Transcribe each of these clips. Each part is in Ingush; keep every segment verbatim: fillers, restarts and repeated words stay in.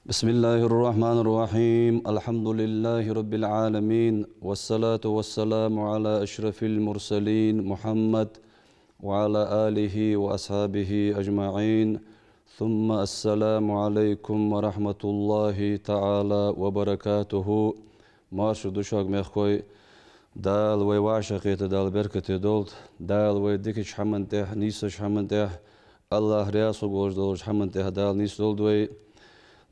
بسم الله الرحمن الرحيم. الحمد لله رب العالمين. والصلاة والسلام على أشرف المرسلين محمد وعلى آله وأصحابه أجمعين. ثم السلام عليكم ورحمة الله تعالى وبركاته. Моаршал да шуга, мехкахой. Дала вай вӀашагӀкхетар Дала беркате долда. Дала вай дикача хӀаман тӀехьа, нийсача хӀаман тӀехьа, АллахӀ раьза хургволаш долча хӀаман тӀехьа Дала нийсдолда вай.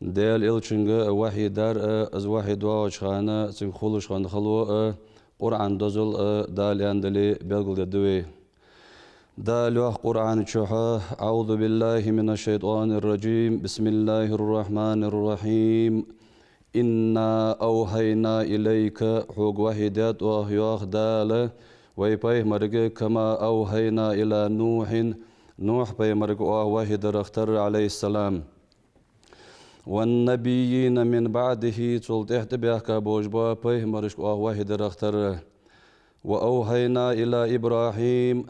Даьла Элчанга вахьи дар а, из вахьи доагӀача хана цунга хулаш хинна хало а, Къуръан дозал а Дала аьннадале белгалдергда вай. Дала йоах Къуръана чу: أعوذ بالله من الشيطان الرجيم. بسم الله الرحمن الرحيم. إنا أوحينا إليك, хьога вахьи даьд оаха, йоах Дала, вай пайхамарга, كما أوحينا إلى نوح, Нухь пайхамарга оаха вахьи дарах тарра, عليه السلام. والنبيين من بعده, цул тӀехьа тӀабаьхка болаш бола пайхамарашка оаха вахьи дарах тарра. وأوحينا إلى إبراهيم,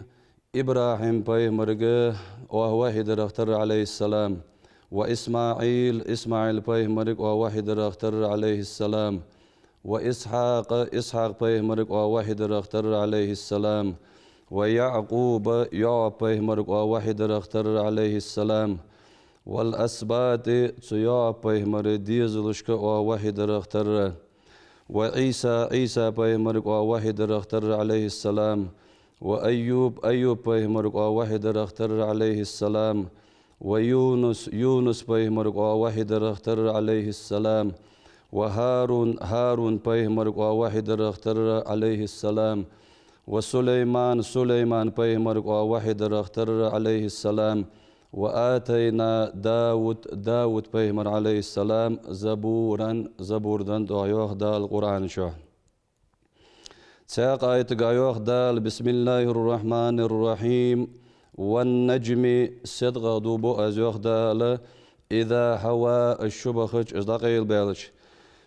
ИбрахӀим пайхамарга оаха вахьи дарах тарра, عليه السلام. وإسماعيل, ИсмаӀил пайхамарга оаха вахьи дарах тарра, عليه السلام. وإسحاق, Исхьакъ пайхамарга оаха вахьи дарах тарра, عليه السلام. ويعقوب, ЯӀкъуб пайхамарга оаха вахьи дарах тарра, عليه السلام. والأسباط, цу ЯӀкъуб пайхамара дезалашка оаха вахьи дарах тарра. وعيسى, Ӏийса пайхамарга оаха вахьи дарах тарра, عليه السلام. وأيوب, Айюб пайхамарга оаха вахьи дарах тарра, عليه السلام. ويونس, Юнус пайхамарга оаха вахьи дарах тарра, عليه السلام. وهارون, ХӀарун пайхамарга оаха вахьи дарах тарра, عليه السلام. وسليمان, Сулайман пайхамарга оаха вахьи дарах тарра, عليه السلام. وآتينا داود, Дауд пайхамар, عليه السلام, زبورا, Забур деннад оаха, йоах Дала Къуръана чу. Цхьаькха аятагахь йоах Дала: بسم الله الرحمن الرحيم. والنجم, седкъах дув бу аз, йоах Дала, إذا هوى, из чубахача, из дӀакъайлабаьлча.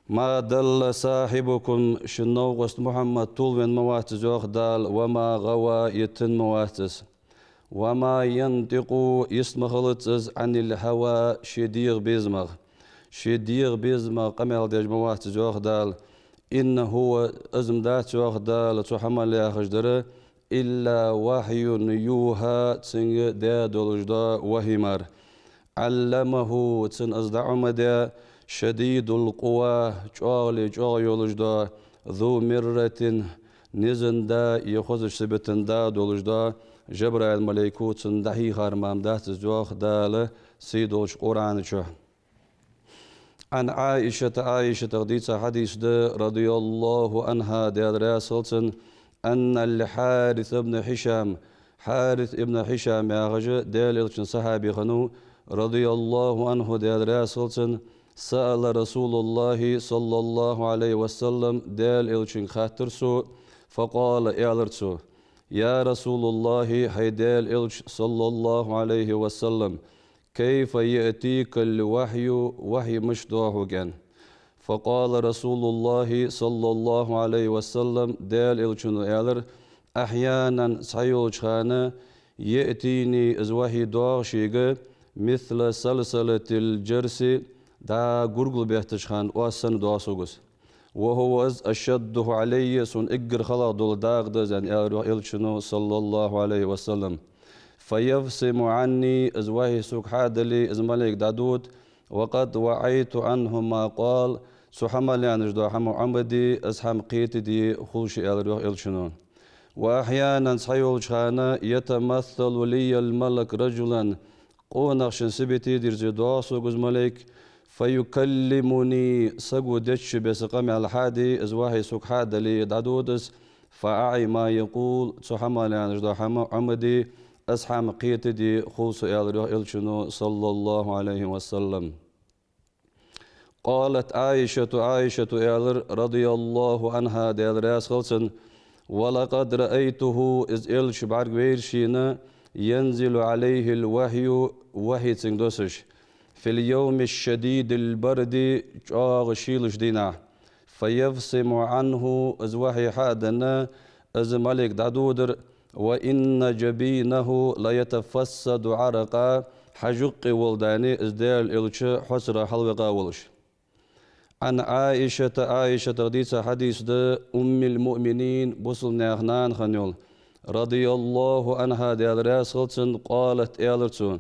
ما ضل صاحبكم, шун новкъост Мухьаммад тувлавенна ма вац из, йоах Дала, وما غوى, йиттина ма вац из. وما ينطق, йист ма хилац из, عن الهوى, ший дегӀа безамах. Ший дегӀа безамах къамаьл деш ма вац из, йоах Дала. إن هو, из ма дац, йоах Дала, цу хӀамал яхаш дар, إلا وحي يوحى, цунга даь долаш дола вахьи мара. علمه, цунна из дӀаӀомадаь, شديد القوى, чӀоагӀале чӀоагӀа йолаш дола, ذو مرة, низан да е хозача сибатан да долаш дола Жабраил малайко цунна дӀахьийхар мара дац из, йоах Дала сий долча Къуръана чу. عن عائشة, Ӏайшатах дийца хьадис да, رضي الله عنها, Даьла раьза хилва цунна, أن الحارث بن هشام, Хьарис ибн Хьишам яхаш Даьла Элчан сахьаби хиннав, رضي الله عنه, Даьла раьза хилва цунна, سأل رسول الله صلى الله عليه وسلم, Даьла Элчанга хаьттар цо, فقال, аьлар цо: يا رسول الله, хӀай Даьла Элча, صلى الله عليه وسلم, كيف يأتيك الوحي, вахьи мишта доагӀа хьога, аьнна. فقال رسول الله صلى الله عليه وسلم, Даьла Элчано аьлар: أحيانا, цхьайолча хана, يأتيني, из вахьи доагӀа шийга, مثل صلصلة الجرس, дӀа гургал беттача хана оаз санна доагӀа сога из. وهو, из, أشده علي, сона эггара халагӀа дола дакъа да из, аьнна, аьлар, йоах, Элчано, صلى الله عليه وسلم. فيفصم عني, из вахьи сога хьа а дале, из малейк дӀадода, وقد وعيت عنه ما قال, цу хӀамал яьннача дола хӀама Ӏомаде, из хӀама кхетаде хул ше, аьлар, йоах, Элчано. وأحيانا, цхьайолча хана, يتمثل لي الملك رجلا, къонахчун сибате дирзе доагӀа сога из малейк, فيكلمني, саго деча беса къамаьл хьа а де, из вахьи сога хьа а дале, дӀадода из, فأعي ما يقول, цу хӀамал яьннача дола хӀама Ӏомаде, из хӀама кхетаде хул со, аьлар, йоах, Элчано, صلى الله عليه وسلم. قالت عائشة, Ӏайшата аьлар, رضي الله عنها, Даьла раьза хилва цунна: ولقد رأيته, из Элча бӀаргавайра шийна, ينزل عليه الوحي, вахьи цунга доссаш, في اليوم الشديد البرد, чӀоагӀа шийлача дийнахьа, فيفصم عنه, из вахьи хьа а денна, из малейк дӀадодар, وإن جبينه ليتفسد عرقا, хьажа юкъе вола дани из Даьла Элча хьоцара хьалвекъа волаш. عن عائشة, Ӏайшатах дийца хьадис да, أم المؤمنين, бусалба наьха нана хинна йола, رضي الله عنها, Даьла раьза хилва цунна, قالت, аьлар цо: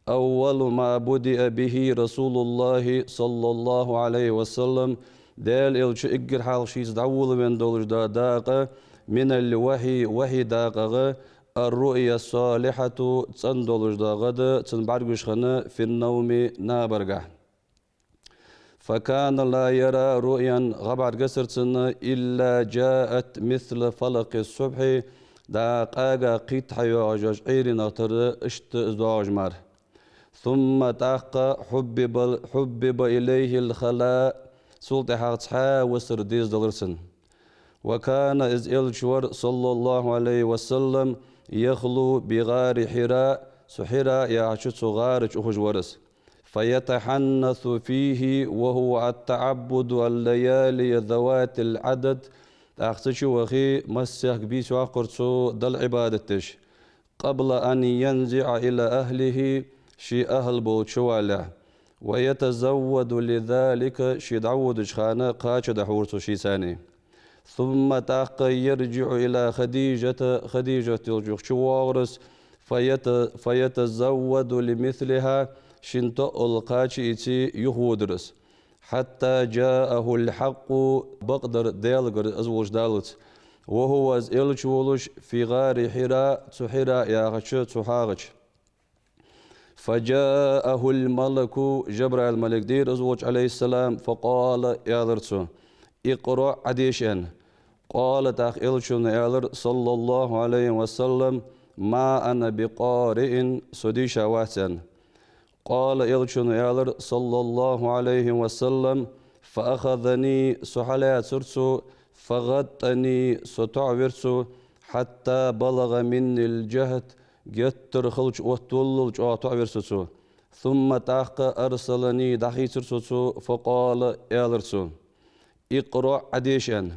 أول ما بدأ به رسول الله صلى الله عليه وسلم, Даьла Элча эггара хьалха шийца дӀаволавенна долаш дола дакъа, من الوحي, вахьий дакъагӀа, الرؤيا الصالحة, цӀена долаш дола гӀа да цунна бӀаргагуш хинна, في النوم, набаргахьа. فكان لا يرى رؤيا, гӀа бӀаргагацар цунна, إلا جاءت مثل فلق الصبح, дӀа къага кхийтта хьайоагӀаш йола Ӏуйранах тара иштта из доагӀаш мара. ثم, тӀаккха, حبب, حبب إليه الخلاء, цул тӀехьагӀа цхьа висар дезадалар цунна. وكان, из Элча вар, صلى الله عليه وسلم, يخلو بغار حراء, цу Хьира яхача цу гӀара чу ухаш вар из. فيتحنث فيه وهو التعبد الليالي ذوات العدد, тӀаккха цу чу вахе, массехк бийса йоаккхар цо Далла Ӏибадат деш. قبل أن ينزع إلى أهله, ший ахӀл болча чу валалехь. ويتزود لذلك, ше дӀаводача хана кхача дӀахьор цо шийцани. ثم, тӀаккха, يرجع إلى خديجة, Хадижат йолча юха чувоагӀар из, فيت-, فيتزود لمثلها, шин тоъал кхача ийце юхаводар из. حتى جاءه الحق, бакъдар Даьлагара из волаш даллалца. وهو, из Элча волаш, في غار حراء, цу Хьира яхача цу хьагӀача. فجاءه الملك, Жабраил малик деар из волча, عليه السلام, فقال, аьлар цо: اقرأ, Ӏодеша, аьнна. قال, тӀаккха Элчано аьлар, صلى الله عليه وسلم: ما أنا بقارئ, со дийша вац, аьнна. قال, Элчано аьлар, صلى الله عليه وسلم: فأخذني, со хьалаьцар цо, فغطني, со тоӀавир цо, حتى بلغ مني الجهد, геттара хилча оттаваллал чӀоагӀа тоӀавир со цо. ثم, тӀаккха, أرسلني, дӀахийцар со цо, فقال, аьлар цо: اقرأ, Ӏодеша, аьнна.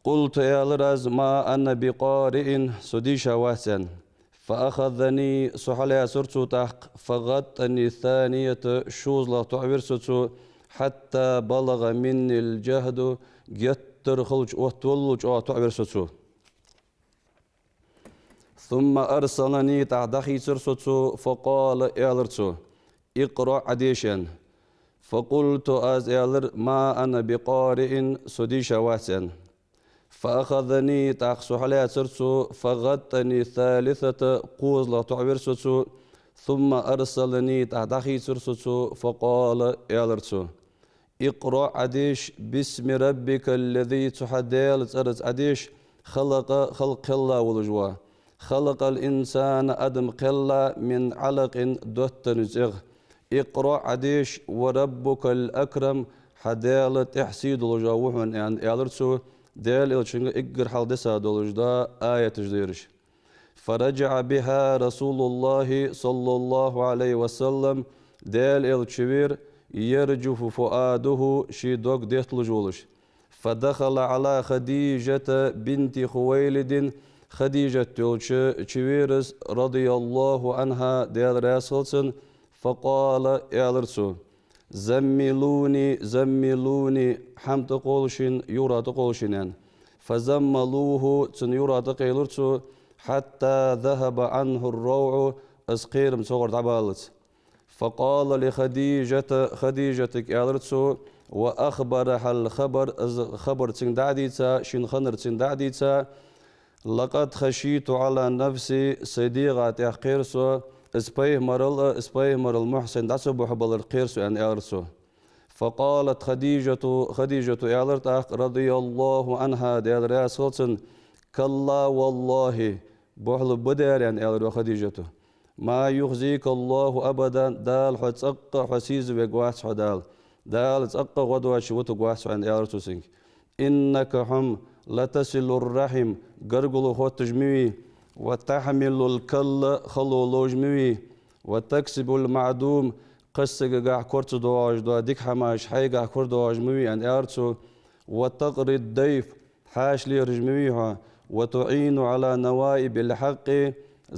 قلت, аьлар аз, ما أنا بقارئ, со дийша вац, аьнна. فأخذني, со хьалаьцар цо тӀаккха, فغطني الثانية, шозлагӀа тоӀавир со цо, حتى بلغ مني الجهد, геттара хилча оттаваллал чӀоагӀа тоӀавир со цо. ثم أرسلني, тӀаккха дӀахийцар со цо, فقال, аьлар цо: اقرأ, Ӏодеша, аьнна. فقلت, аз аьлар: ما أنا بقارئ, со дийша вац, аьнна. فأخذني, тӀаккха со хьалаьцар цо, فغطني الثالثة, кхозлагӀа тоӀавир со цо, ثم أرسلني, тӀаккха дӀахийцар со цо, فقال, аьлар цо: اقرأ, Ӏодеша, باسم ربك الذي, цу хьа Даьла цӀерца Ӏодеша, خلق, халкъ кхелла волаш вола. خلق الإنسان, адам кхелла, من علق, доттанча цӀегӀа. اقرأ, Ӏодеша, وربك الأكرم, хьа Даьла тӀехьа сий долаш ва хьона, аьнна, аьлар цо, Даьла Элчанга эггара хьалха деса долаш дола аяташ да ераш. فرجع بها رسول الله صلى الله عليه وسلم, Даьла Элча вера, يرجف فؤاده, ший дог детталуш волаш. فدخل على خديجة بنت خويلد, Хадижат йолча чу вера из, رضي الله عنها, Даьла раьза хилва цунна, فقال, аьлар цо: زملوني، زملوني, хӀама тӀакхолла шийна, юхара тӀакхолла шийна, аьнна. فزملوه, цунна юхара тӀакхеллар цо, حتى ذهب عنه الروع, из кхерам цунгара дӀабаллалца. فقال لخديجة, Хадижатага аьлар цо, وأخبرها الخبر, из хабар цунга дӀа а дийца, шийна хиннар цунга дӀа а дийца: لقد خشيت على نفسي, сай дегӀа тӀехь кхер со, из пайхамарал а, из пайхамарал мухь сайна дӀа ца бохьабалар кхер со, аьнна, аьлар цо. فقالت خديجة, Хадижата аьлар тӀаккха, رضي الله عنها, Даьла раьза хилва цунна: كلا والله, бухьла ба дера, аьнна, аьлар йоах Хадижата. ما يخزيك الله أبدا, Дала хьо цӀаккха а хьо сийза вергвац хьо Дала. Дала цӀаккха а гӀо доацаш вутаргвац хьо, аьнна, аьлар цо цунга. إنك, хьо-м, لتصل الرحم, гаргало хотташ ма вий, وتحمل الكل, хало ловш ма вий, وتكسب المعدوم, кхыча сагагахьа кора ца доагӀаш дола дика хӀамаш хьайгахьа кора доагӀаш ма вий, аьнна, аьлар цо. وتقري الضيف, хьаьша лераш ма вий хьо, وتعين على نوائب الحق,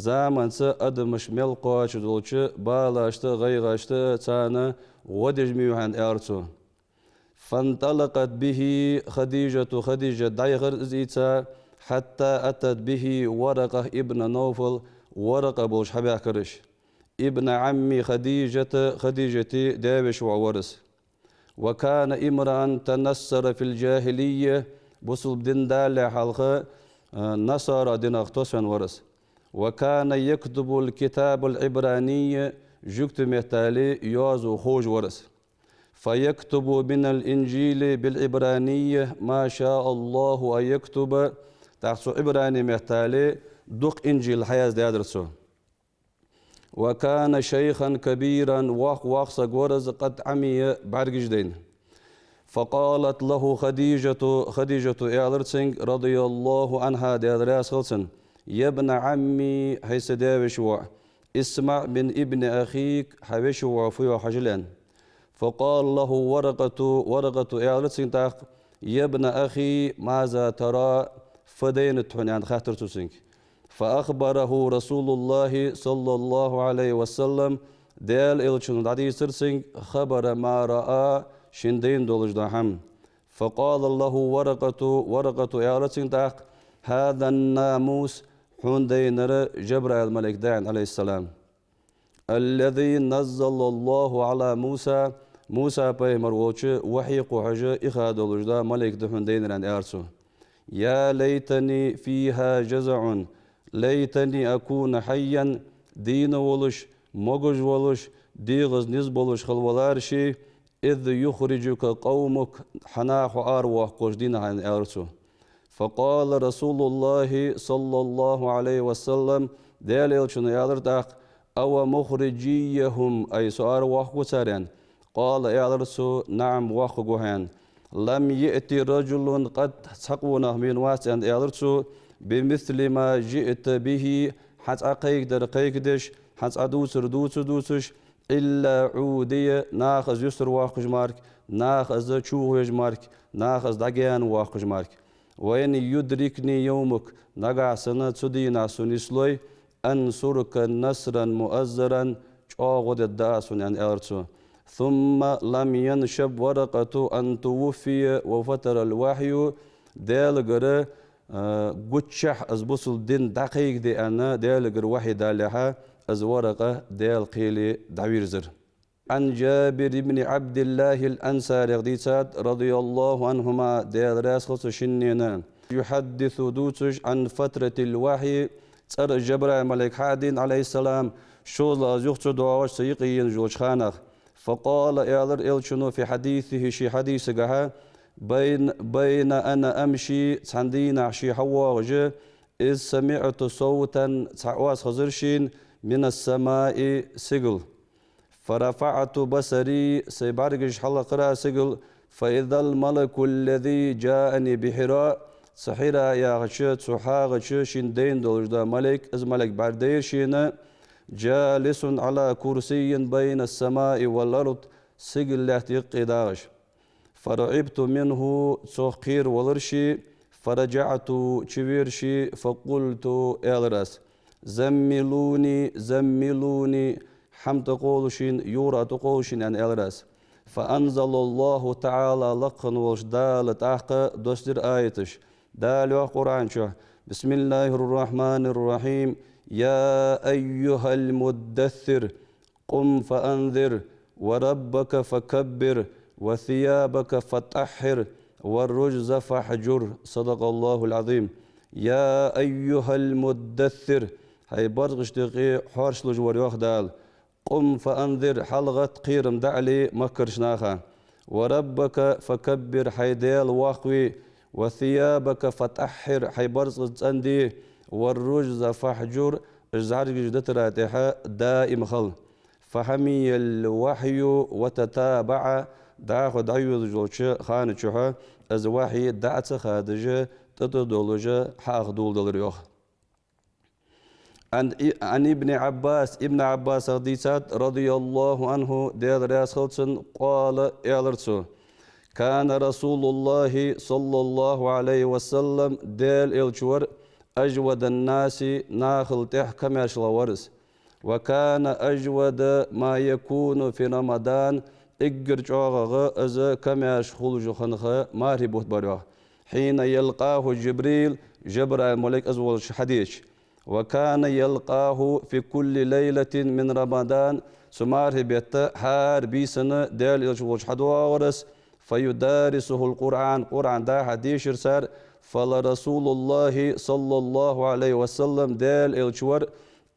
заманца адамаш мел кхоачаш долча балашта, гӀайгӀашта царна гӀо деш ма вий хьо, аьнна, аьлар цо. فانطلقت به خديجة, Хадижат дӀаяхар из ийца, حتى أتت به ورقة ابن نوفل, Варакъа болча хьабаьхкар уж. ابن عم خديجة, Хадижата даь-веший воӀ вар из. وكان امرأ تنصر في الجاهلية, бусалба ди далале хьалха, а, насара динах тосвенна вар из. وكان يكتب الكتاب العبراني, жугтий меттала йоазув ховш вар из. فيكتب من الإنجيل بالعبرانية ما شاء الله أن يكتب, тӀаккха цо Ӏибрани меттала дукха Инжил хьаяздаьдар цо. وكان شيخا كبيرا, воккха-воккха саг вар из, قد عمي, бӀаргаш дайна. فقالت له خديجة, Хадижата аьлар цунга, رضي الله عنها, Даьла раьза хилва цунна: يا ابن عمي, хӀай са даь-веший воӀ, اسمع من ابن أخيك, хьа веший воӀо фу йоах хьажал, аьнна. فقال له ورقة, Варакъата аьлар цунга тӀаккха: يا ابن أخي ماذا ترى, фу дайнад хьона, аьнна, хаьттар цо цунга. فأخبره رسول الله صلى الله عليه وسلم, Даьла Элчано дӀадийцар цунга, خبر ما رأى, шийна дайна долаш дола хӀама. فقال له ورقة, Варакъата аьлар цунга тӀаккха: هذا الناموس, хьона дайнар Жабраил малайк да, аьнна, عليه السلام. الذي نزل الله على موسى, Муса пайхамар волча вахьи кхухьаш иха долаш дола малайк да хьона дайнар, аьнна, аьлар цо. يا ليتني فيها جزع, ليتني أكون حيا, дийна волаш, могаш волаш, дегӀаза низ болаш хила валара ше, إذ يخرجك قومك, хьа наха хьо аравоаккхача дийнахьа, аьнна, аьлар цо. فقال رسول الله صلى الله عليه وسلم, Даьла Элчано аьлар тӀаккха: أو مخرجيهم, ай, со аравоаккхаргва цар, аьнна. قال, аьлар цо: نعم, воаккхаргва хьо, аьнна. لم يأت رجل قط, цхьаккха нах вена вац, аьнна, аьлар цо, بمثل ما جئت به, хьа цӀа кхайкадар кхайкадеш, хьа цӀа дувцар дувца дувцаш, إلا عودي, наха из юстара воаккхаш мара, наха из чугӀо еш мара, наха из дӀагаьна воаккхаш мара. وإن يدركني يومك, нагахьа санна цу дийнахьа сона нийслой, أنصرك نصرا مؤزرا, чӀоагӀа гӀо дергда аз хьона, аьнна, аьлар цо. ثم لم ينشب ورقة أن توفي وفتر الوحي, Даьлагара, а, гуччахь из бусалба ди дӀакхайкаде аьнна, Даьлагара вахьи далалехьа, из Варакъа Даьла кхеле дӀавийрзар. عن جابر بن عبد الله الأنصاري, дийцад, رضي الله عنهما, Даьла раьза хилва цу шиннена, يحدث, дувцаш, عن فترة الوحي, цӀера Жабраил малайк хьадийна, عليه السلام, шозлагӀа из юха ца доагӀаш, цу юкъе енаш йолча ханах. فقال, аьлар Элчано, في حديثه, ший хьадисагахьа: بين، بين أنا أمشي, цхьан дийнахьа ше хьавоагӀаш, إذ سمعت صوتا, цхьа оаз хезар шийна, من السماء, сигала. فرفعت بصري, сай бӀаргаш хьалакхар аз сигала, فإذا الملك الذي جاءني بحراء, цу Хьира яхача цу хьагӀача шийна дайна долаш дола малайк, из малайк бӀаргадайра шийна, جالس على كرسي بين السماء والأرض, сигалеи лаьттеи юкъе дагӀаш. فرعبت منه, цох кхеравелар ше, فرجعت, чувера ше, فقلت, аьлар аз: زملوني، زملوني, хӀама тӀакховла шийна, юхара тӀакховла шийна, аьнна, аьлар аз. فأنزل الله تعالى, лакха хинна волча Дала тӀаккха доссадир аяташ. Дала йоах Къуръан чу: بسم الله الرحمن الرحيم. يا أيها المدثر، قم فأنذر، وربك فكبر، وثيابك فطهر، والرجز فاهجر. صدق الله العظيم. يا أيها المدثر, хӀай барзкъаш тӀа юкъе хьоаршлуш вар, йоах Дала. قم فأنذر, хьалгӀатта, кхерам дӀаале Маккарча наха. وربك فكبر, хьай Даьла воккхаве. وثيابك فطهر, хьай барзкъаш цӀенде. والرجز فاهجر, уж зӀаргаш дитара тӀехьа даим хила. فحمي الوحي وتتابع, дӀахо дӀайоалаш йолча хана чухь из вахьи дӀа а ца хадаш, тӀа-тӀа долаш хьааха доладелар, йоах. عن، عن ابن عباس, Ибн Ӏаббасах дийцад, رضي الله عنه, Даьла раьза хилва цунна, قال, аьлар цо: كان رسول الله صلى الله عليه وسلم, Даьла Элча вар, أجود الناس, нахал тӀехьа комаьршалагӀа вар из. وكان أجود ما يكون في رمضان, эггара чӀоагӀагӀа из комаьрша хулаш хиннав мархий бутт бар йоах. حين يلقاه جبريل, Жабраил малайк из волча хьадеча. وكان يلقاه في كل ليلة من رمضان, цу мархий бетта хӀара бийсанна Даьла Элча волча хьадоагӀар из, فيدارسه القرآن, Къуръан дӀа-хьа дешар цар, فلرسول الله صلى الله عليه وسلم, Даьла Элча вар,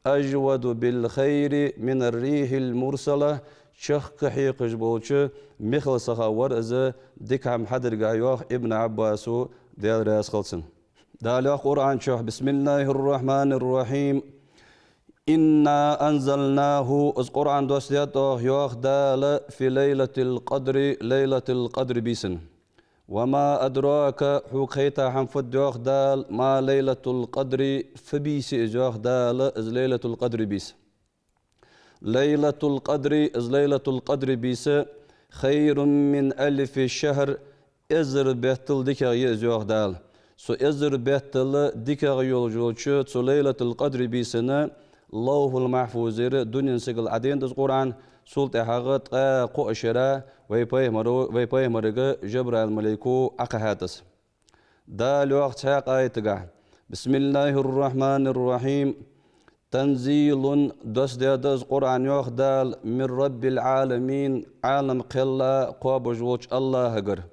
أجود بالخير من الريح المرسلة, чехка хьекхаш болча михал саха вар из, дика хӀама хьадаргахьа йоах Ибн Ӏаббаса, Даьла раьза хилва цунна. Дала йоах Къуръан чу: بسم الله الرحمن الرحيم. إنا أنزلناه, из Къуръан доссадаьд оаха, йоах Дала, في ليلة القدر, Лайлатул Къадр бийсанна. وما أدراك, хьога хайтар хӀама фуд, йоах Дала, ما ليلة القدر, фу бийса я из, йоах Дала, из Лайлатул Къадр бийса. ليلة القدر, из Лайлатул Къадр бийса, خير من ألف شهر, эзар беттал дикагӀа я из, йоах Дала. Цу эзар беттал дикагӀа йолаш йолча цу Лайлатул Къадр бийсанна Лавхьул Махьфузера дунен сигала Ӏоденад из Къуръан, цул тӀехьагӀа ткъаь кхо шера вай пайхамаро, вай пайхамарга Жабраил малайко Ӏокхихьад из. Дала йоах цхьаькха аятагахь: بسم الله الرحمن الرحيم. تنزيل, доссадаьд из Къуръан, йоах Дала, من رب العالمين, Ӏалам кхелла кхобаш волча АллахӀагара.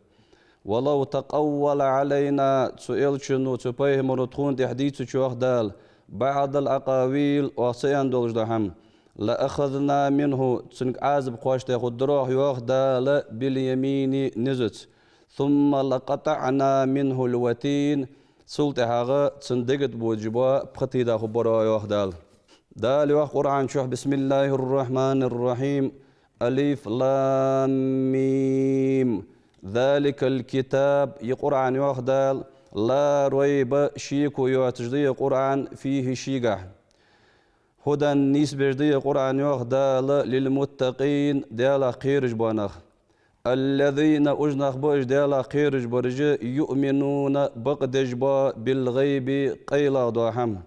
ولو تقول علينا, цу Элчано, цу пайхамаро тхона тӀехьа дийцача, йоах Дала, بعض الأقاويل, оаха ца аьнна долаш дола хӀама, لأخذنا منه, цунга Ӏазап кхоачаш хургдар оаха, йоах Дала, باليمين, низаца. ثم لقطعنا منه الوتين, цул тӀехьагӀа цун дега тӀа бодаш бола пхи тийда хургбар оаха, йоах Дала. Дала йоах Къуръан чу: بسم الله الرحمن الرحيم. ألف لام ميم. ذلك الكتاب, из Къуръан, йоах Дала, لا ريب, шеко йоацаш да из Къуръан, فيه, шийгахь. هدى, нийсбеш да из Къуръан, йоах Дала, للمتقين, Даьлах кхераш бола нах. الذين, уж нах ба уж Даьлах кхераш бараш, يؤمنون, бакъдеш ба, بالغيب, къайлагӀа дола хӀама.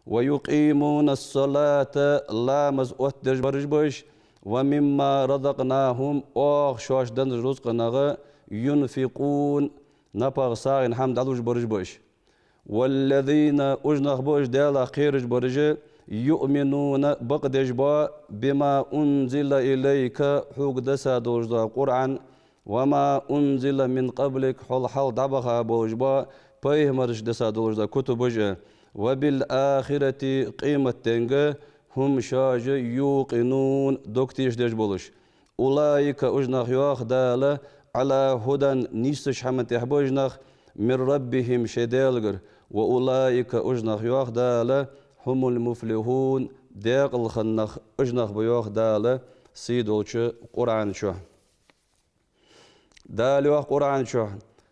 ويقيمون الصلاة, ламаз оттадеш бараш ба уж, ومما رزقناهم, оаха шоашта деннача рузкъанах, ينفقون, напагӀа, сагӀийна хӀама дӀалуш бараш ба уж. والذين, уж нах ба уж Даьлах кхераш бараш, يؤمنون, бакъдеш ба, بما أنزل إليك, хьога деса долаш дола Къуръан, وما أنزل من قبلك, хьол хьалха дӀабаха болаш бола пайхамарашка деса долаш дола кутубаш а, وبالآخرة, къематденга, هم, шоаш, يوقنون, дог тешадеш болаш. أولئك, уж нах, йоах Дала, على هدى, нийсача хӀаман тӀа ба уж нах, من ربهم, шоай Даьлагара. وأولئك, уж нах, йоах Дала, هم المفلحون, даькъала хинна нах уж нах ба, йоах Дала, сий долча Къуръан чу. Дала йоах Къуръан чу: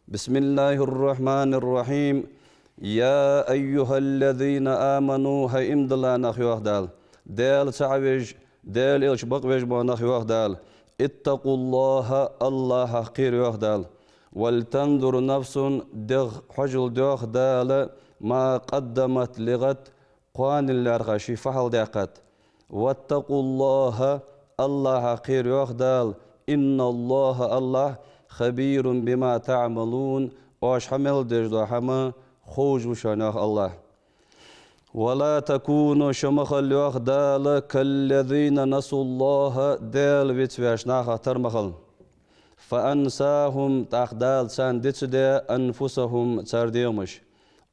بسم الله الرحمن الرحيم. يا أيها الذين آمنوا, хӀай иман дилла нах, йоах Дала. Даьла цаӀ веш, Даьла Элча бакъвеш бола нах, йоах Дала. اتقوا الله, АллахӀах кхера, йоах Дала. ولتنظر نفس, дегӀ хьожалда, йоах Дала, ما قدمت لغد, кхоанал лаьрхӀа ший фу хьалдаьккхад. واتقوا الله, АллахӀах кхера, йоах Дала, إن الله, АллахӀ, خبير بما تعملون, оаш хьа мел деш дола хӀама ховш ва шоана, йоах АллахӀ. ولا تكونوا, шо ма хила, йоах Дала, كالذين نسوا الله, Даьла вицвеш нахах тара ма хила. فأنساهم, тӀаккха Дала царна дицдаь, أنفسهم, цар дегӀамаш.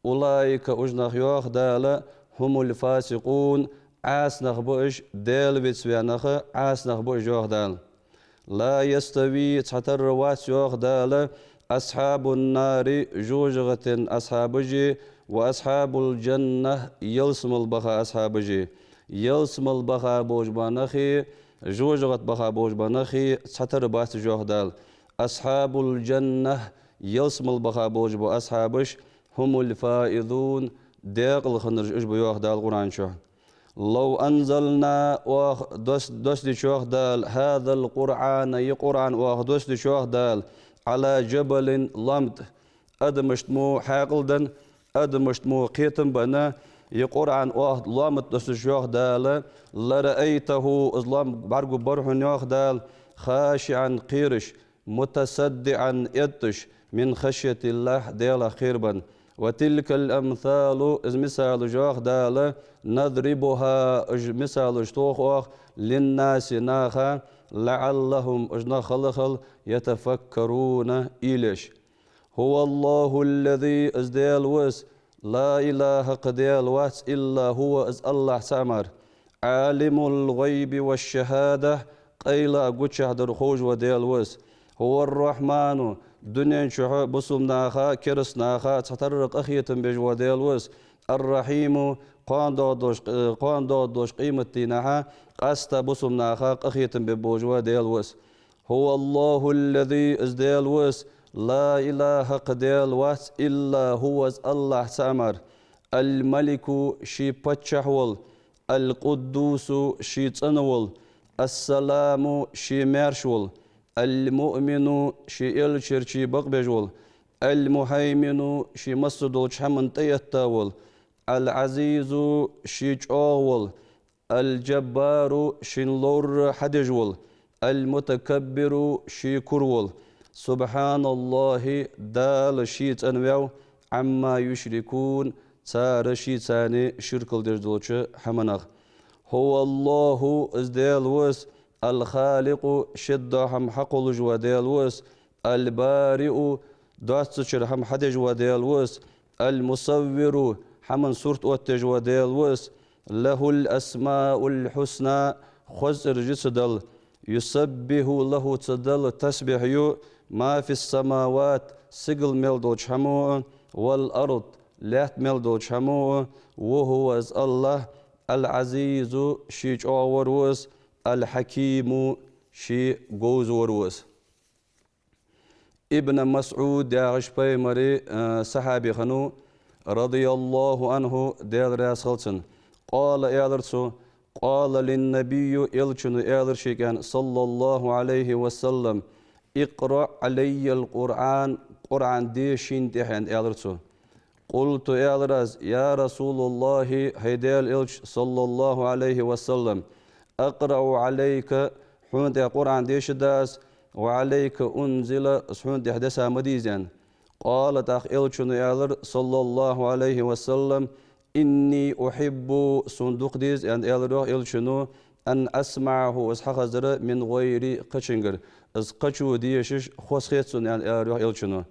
أولئك, уж нах, йоах Дала, هم الفاسقون, Ӏаса нах ба уж, Даьла вицвеш нах Ӏаса нах ба уж, йоах Дала. لا يستوي, цхьатарра вац, йоах Дала, أصحاب النار, жожагӀатен асхьабаши, وأصحاب الجنة, ялсмала баха асхьабаши. Ялсмала баха болаш бола нахи, жожагӀата баха болаш бола нахи цхьатарра бац уж, йоах Дала. أصحاب الجنة, ялсмала баха болаш бола асхьабаш, هم الفائزون, даькъала хиннараш уж ба, йоах Дала Къуръан чу. لو أنزلنا, оаха дос-, доссадича, йоах Дала, هذا القرآن, из Къуръан оаха доссадича, йоах Дала, على جبل, лоам тӀа, адамашта мо хьаькъал даь, адамашта мо кхетам бенна, ер Къуръан оаха лоам тӀа доссаш, йоах Дала, لرأيته, из лоам бӀаргагургбар хьона, йоах Дала, خاشعا, кхераш, متصدعا, этташ, من خشية الله, Даьлах кхерабенна. وتلك الأمثال, из мисалаш, йоах Дала, نضربها, уж мисалаш тох оаха, للناس, наха, لعلهم, уж нах хала хила, يتفكرون, уйла еш. هو الله الذي, из Даьла ва из, لا إله, кхы Даьла вац, إلا هو, из АллахӀ цаӀ мара. عالم الغيب والشهادة, къайлагӀа, гучахьа дар ховш вола Даьла ва из. هو الرحمن, дунен чухь бусалба наха, кераста наха цхьатарра къахетам беш вола Даьла ва из. الرحيم, кхоана доагӀаш, кхоана доагӀаш къематдийнахьа къаьстта бусалба наха къахетам беш бола Даьла ва из. هو الله الذي, из Даьла ва из, لا إله, кхы Даьла вац, إلا هو, из АллахӀ цаӀ мара. الملك, ше паччахь вола, القدوس, ше цӀена вола, السلام, ше маьрша вола, المؤمن, ше элча ярче бакъбеш вола, المهيمن, ше массадолча хӀаман тӀаэтта вола, العزيز, ше чӀоагӀа вола, الجبار, шийна ловр хьадеш вола, المتكبر, ше кура вола. سبحان الله, Дала ше цӀенваьв, عما يشركون, цар шийца ширк деш долча хӀаманах. هو الله, из Даьла ва из, الخالق, шедда хӀама хьакхоллаш вола Даьла ва из, البارئ, доацачара хӀама хьадеш вола Даьла ва из, المصور, хӀаман сурт оттадеш вола Даьла ва из, له الأسماء الحسنى, хоза цӀераш я цу Далла, يسبح له, цу Далла тасбихь ю, ما في السماوات, сигала мел долча хӀамо а, والأرض, лаьтта мел долча хӀамо а, وهو, из АллахӀ, العزيز, ше чӀоагӀа вар ва из, الحكيم, ше говза вар ва из. Ибн МасӀуд яхаш Пайхамара, а, сахьаби хиннав, رضي الله عنه, Даьла раьза хилва цунна. قال, аьлар цо, قال للنبي, элчано аьлар шийга, صلى الله عليه وسلم, اقرأ علي القرآن, Къуръан де шийна тӀехьа, аьлар цо. قلت, аьлар аз, يا رسول الله, хӀай Даьла элча, صلى الله عليه وسلم, أقرأ عليك, хьона тӀа Къуръан дешаргдий аз, وعليك أنزل, из хьона тӀа деса ма дий из, аьнна. قال, тӀаккха элчано аьлар, صلى الله عليه وسلم, إني أحب, сона дукха деза, аьнна, аьлар йоах элчано, أن أسمعه, из хьахазар, من غيري, кхычунгара, из кхычо дешаш хоза хет сона, аьнна, аьлар йоах элчано.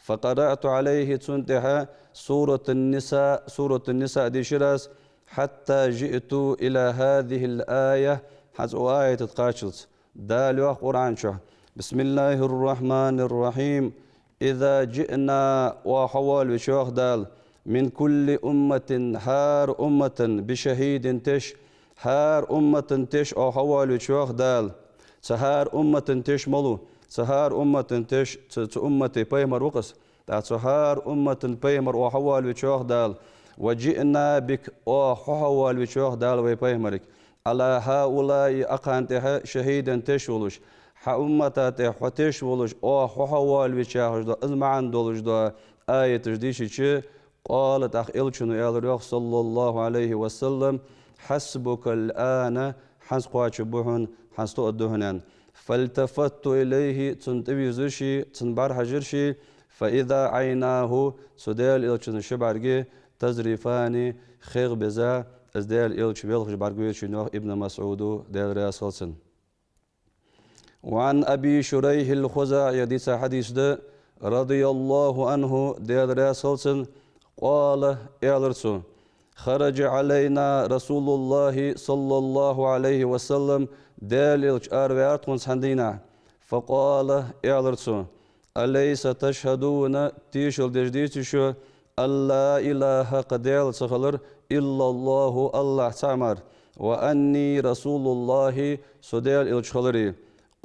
فقرأت عليه, цунна тӀехьа سورة النساء, سورة النساء дешар аз, حتى جئت إلى هذه الآية, хӀанз укх аята тӀа кхаччалца. Дала йоах Къуръан чу: بسم الله الرحمن الرحيم. إذا جئنا, оаха хьавоалавича, йоах Дала, من كل أمة, хӀара уммата, بشهيد, теш, хӀара уммата теш оаха хьавоалавича, йоах Дала. Цу хӀара уммата теш малув? Цу хӀара уммата теш, цу, цу уммата пайхамар ва-кх из. ТӀаккха цу хӀара уммата пайхамар оаха хьавоалавича, йоах Дала, وجئنا بك, оаха хьо хьавоалавича, йоах Дала, вай пайхамарга, على هؤلاء, укхарна тӀехьа, شهيدا, теш волаш, хьа уммата тӀехьа хьо теш волаш, оаха хьо хьавоалавича яхаш дола, из маӀан долаш дола аяташ дийшача, قال, тӀаккха элчано аьлар йоах, صلى الله عليه وسلم, حسبك الآن, хӀанз кхоачаргба хьона, хӀанз тоъаргда хьона, аьнна. فالتفت إليه, цунна тӀавийрзар ше, цунна бӀарахьежар ше, فإذا عيناه, цу Даьла элчан ши бӀарга, تذرفان, хех беза, из Даьла элча велхаш бӀаргавайра шийна, йоах Ибн МасӀуда, Даьла раьза хилва цунна. وعن أبي شريح الخزاعي, дийца хьадис да, رضي الله عنه, Даьла раьза хилва цунна, قال, аьлар цо: خرج علينا رسول الله صلى الله عليه وسلم, Даьла элча араваьлар тхона цхьан дийнахьа. فقال, аьлар цо: أليس تشهدون, тешал деш деций шо, أن لا إله, кхы Даьла ца хилар, إلا الله, АллахӀ цаӀ мара, وأني رسول الله, со Даьла элча хилара?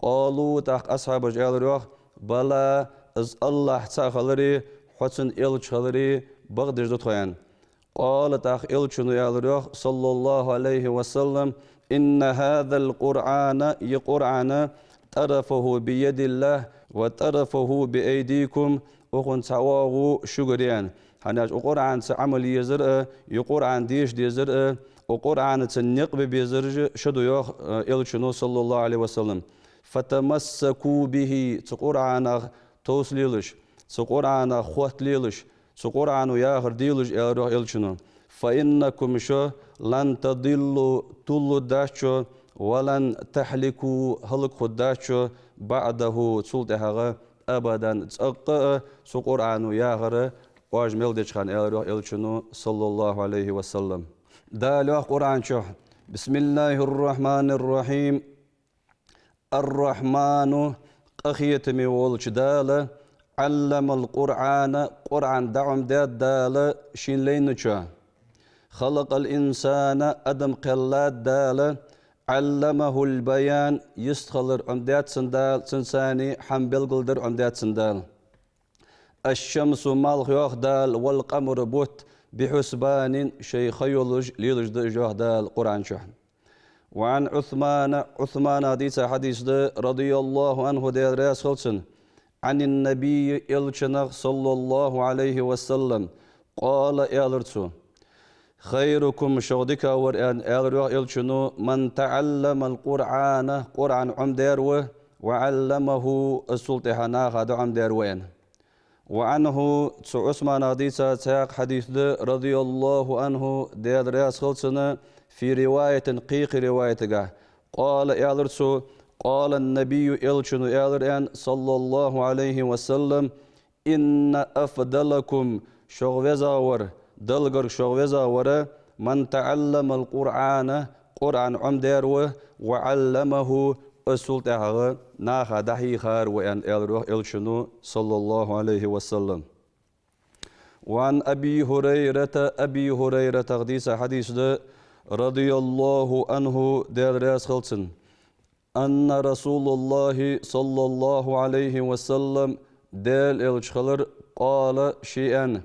قالوا, тӀаккха асхьабаша аьлар йоах: بلى, из АллахӀ цаӀ хилара, хьо цун элча хилара бакъдеш да тхо, аьнна. قال, тӀаккха элчано аьлар йоах, صلى الله عليه وسلم: إن هذا القرآن, ер Къуръан, طرفه بيد الله وطرفه بأيديكم, укхан цхьа оагӀув шугара я, аьнна. ХӀана аьлча укх Къуръанаца Ӏамал е езар а, ер Къуръан деша дезар а, укх Къуръанаца никъ бе безараш а шо да йоах, э, Элчано, صلى الله عليه وسلم. «فتمسكوا به», цу Къуръанах товсалелаш, цу Къуръанах хотталелаш, цу Къуръано яхар делаш, аьлар йоах Элчано. «فإنكم», шо, «لن تضلوا», туллургдац шо, «ولن تهلكوا», хӀалакхургдац шо, «بعده», цул тӀехьагӀа, «أبدا», цӀаккха а цу Къуръано яхар оаш мел деча хана, аьлар йоах Элчано, صلى الله عليه وسلم. Дала йоах Къуръан чу: بسم الله الرحمن الرحيم. الرحمن, къахетаме волча Дала, علم القرآن, Къуръан дӀаӀомадаьд Дала шийна лайначоа. خلق الإنسان, адам кхеллад Дала, علمه البيان, йистхилар Ӏомадаьд цунна Дала, цунца цхьана хӀама белгалдар Ӏомадаьд цунна Дала. الشمس, малх, йоах Дала, والقمر, бутт, بحسبان, шоай ха йолаш лелаш да уж, йоах Дала Къуръан чу. وعن عثمان, Ӏусманах дийца хьадис да, رضي الله عنه, Даьла раьза хилва цунна, عن النبي, Элчанах, صلى الله عليه وسلم, قال, аьлар цо: خيركم, шух дикагӀвар, аьнна, аьлар йоах Элчано, من تعلم القرآن, Къуръан Ӏомадаьр ва, وعلمه, из цул тӀехьа наха дӀаӀомадаьр ва, аьнна. وعنه, цу Ӏусманах дийца цхьаькха хьадис да, رضي الله عنه, Даьла раьза хилва цунна, في رواية, кхы-кхы риваятагахь, قال, аьлар цо: قال النبي, Элчано аьлар, аьнна, صلى الله عليه وسلم: إن أفضلكم, шух везагӀвар, Далла гарга шух везагӀвар, من تعلم القرآن, Къуръан Ӏомадаьр ва, وعلمه, из цул тӀехьагӀа наха дӀахьийхар ва, аьнна, аьлар йоах Элчано, صلى الله عليه وسلم. وعن أبي هريرة, Аби ХӀурайратах дийца хьадис да, رضي الله عنه, Даьла раьза хилва цунна, أن رسول الله صلى الله عليه وسلم, Даьла Элча хилар, قال, ше аьнна: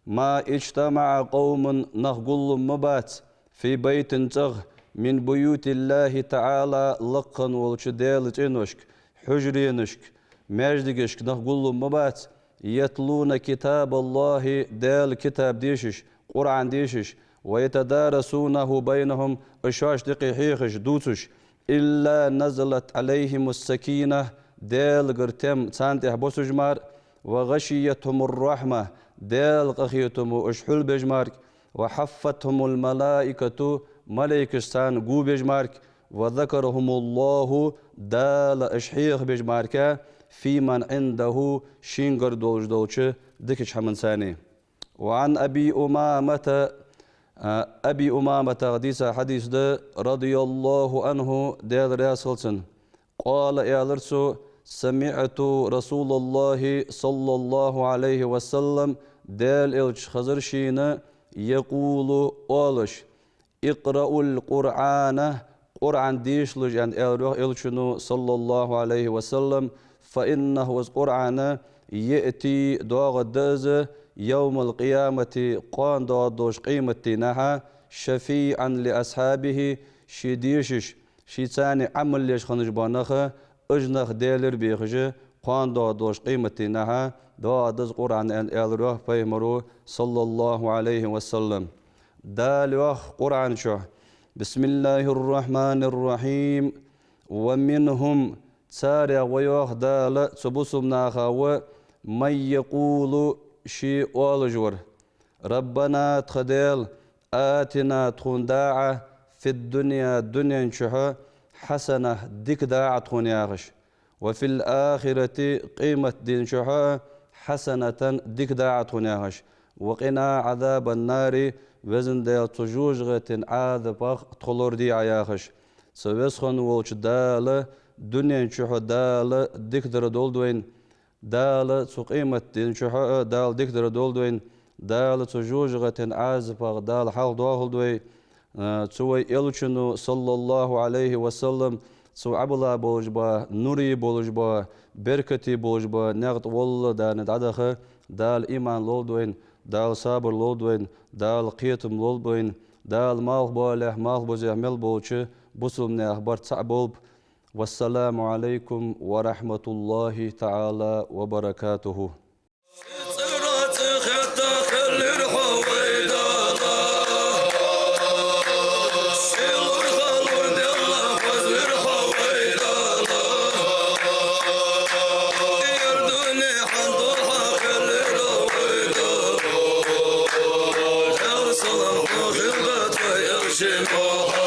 ما اجتمع قوم, нах гуллуш ма бац, في بيت, цӀагӀа, من بيوت الله تعالى, лакха волча Даьла цӀеношка, хьужаренашка, маьждигашка нах гуллуш ма бац, يتلون كتاب الله, Даьла китаб дешаш, Къуръан дешаш, ويتدارسونه بينهم, уж шоашта юкъе хьехаш, дувцаш, إلا نزلت عليهم السكينة, Даьлагара тем царна тӀа боссаш мара, وغشيتهم الرحمة, Даьла къахетамо уж хьулбеш мара, وحفتهم الملائكة, малейкаш царна губеш мара, وذكرهم الله, Дала уж хьехабеш мара, فيمن عنده, шийгара долаш долча дикача хӀаман царна. وعن أبي أمامة, а, Аби Умаматах дийца хьадис да, رضي الله عنه, Даьла раьза хилва цунна. قال, аьлар цо: سمعت رسول الله صلى الله عليه وسلم, Даьла Элча хезар шийна, يقول, оалаш: اقرأوا القرآن, Къуръан дешалаш, аьнна, аьлар йоах Элчано, صلى الله عليه وسلم, فإنه, из Къуръан, يأتي, доагӀаргда из, يوم القيامة, кхоана доагӀаш долча къематдийнахьа, شفيعا لأصحابه, ше дешаш, ший царна Ӏамал еш хиннаш бола нах, уж нах Даьлагара бехаш, кхоана доагӀаш долча къематдийнахьа доагӀаргда из Къуръан, аьнна, аьлар йоах Пайхамаро, صلى الله عليه وسلم. Дала йоах Къуръан чу: بسم الله الرحمن الرحيم. ومنهم, царех ва, йоах Дала, цу бусалба наха ва, من يقول, ше оалаш вар: ربنا, тха Даьла, آتنا, тхона да Ӏа, في الدنيا, дунен чухь, حسنة, дика да Ӏа тхона, яхаш. وفي الآخرة, къематдийнахьа, حسنة, дика да Ӏа тхона, яхаш. وقنا عذاب النار, Веза Даьла, цу жожагӀатен Ӏазапах тхо лораде Ӏа, яхаш. Цу Веза хинна волча Дала, дунен чухь Дала дикадар долда вайна, Дала цу къематдийнахьа а Дала дикадар долда вайна, Дала цу жожагӀатен Ӏазапах Дала хьалхадоахалда вай, а, цу вай Элчано, صلى الله عليه وسلم, цо Ӏобилла болаш бола, нур болаш бола, беркат болаш бола никъ тӀа валлахӀи дӀадаха, Дала иман лолда вайна, Дала сабар лолда вайна, Дала кхетам лолба вайна, Дала малхбузехь, малхбузехь мел болча бусалба наьха барт цхьа болба. والسلام عليكم ورحمة الله تعالى وبركاته. Жимох